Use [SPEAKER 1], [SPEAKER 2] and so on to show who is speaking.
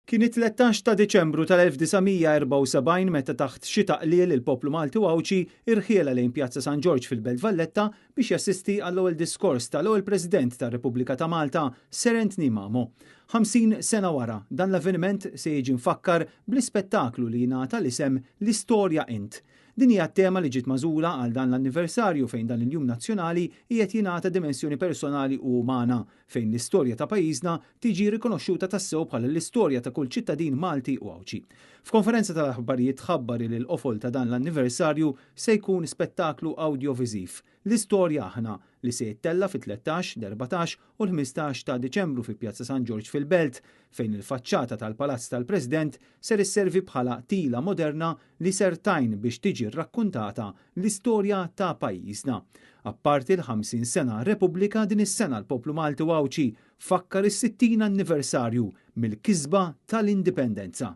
[SPEAKER 1] Kien it-13 ta' Diċembru tal-1974 meta taħt xita qliel il-poplu Malti u Għawdxi irħiela lejn Pjazza San Ġorġ fil-Belt Valletta biex jassisti għall-ewwel diskors tal-ewwel President tar-Repubblika ta' Malta, Sir Anthony Mamo. 50 sena wara, dan l-avveniment se jiġi mfakkar bl-ispettaklu li jingħata l-isem L-Istorja Int. Din hija t-tema li ġiet magħżula għal dan l-anniversarju fejn dan il-jum nazzjonali qiegħed jingħata dimensjoni personali u umana fejn l-istorja ta' pajjiżna tiġi rikonoxxuta tassew bħala l-istorja ta' kull ċittadin Malti u Għawdxi. F'konferenza tal-aħbarijiet tħabbar li l-qofol ta' dan l-anniversarju se jkun spettaklu awdjoviżiv, L-Istorja Aħna, li se jittella' fit-13, l-14 u l-15 ta' Diċembru fi Pjazza San Ġorġ fil-Belt, fejn il-faċċata tal-Palazz tal-President ser isservi bħala tila moderna li ser tgħin biex tiġi rrakkuntata l-istorja ta' pajjiżna. Apparti l-50 sena Repubblika din is-sena l-poplu Malti u Għawdxi fakkar is-60 anniversarju mill-kisba tal-Indipendenza.